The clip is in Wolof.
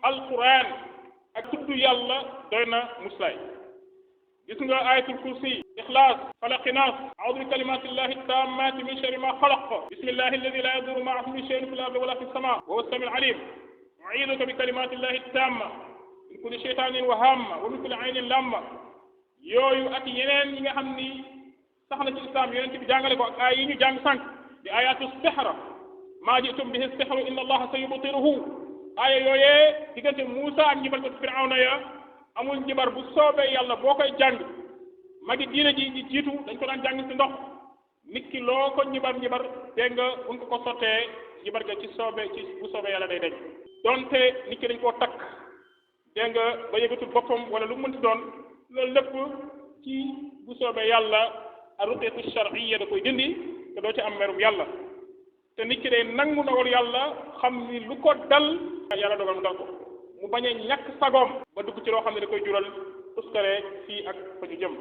alquran ak tudd yàlla doy na muslaay gis nga ayatul kursi ixlaas falaqi naas a'uudu bi kalimatillahi tammati min sharri ma xalaq bismillahi alladi la yadurru ma'a ismihi shay'un fil ardi wala fis samaa wa huwa as-sami'ul alim u'iiduka bi kalimatillahi tamma min kulli shaytanin wa hamma wa min kulli aynin lamma yooyu ak yeneen yi nga xam ni sax na ci islam yonent bi jàngale ko ak ay yi ñu jàng sànq di ayatu sihra maa jitum bihi sihru inna allaha sayubtiruhu aaya yooyee diggante Muusa ak njibar ko Firawna ya amul njibar bu soobee yàlla boo koy jàng magi diina ji di jiitu dañ ko daan jàng ci ndox nit ki loo ko njibar dégg nga buñ ko sottee njibar ga ci bu soobee yàlla day dañ donte nit ki dañ koo takk dégg nga ba yëgatul boppam wala lu mu mënti doon loolu lépp ci bu soobee yàlla ar-ruqyatu shar'iyya da koy dindi te doo ci am merum yàlla te nit ki day nangu dogal yàlla xam ni lu ko dal yàlla dogal mu dal ko mu bañ a ñàkk sagoom ba dugg ci loo xam ne da koy jural uskare fii ak fa ñu jëm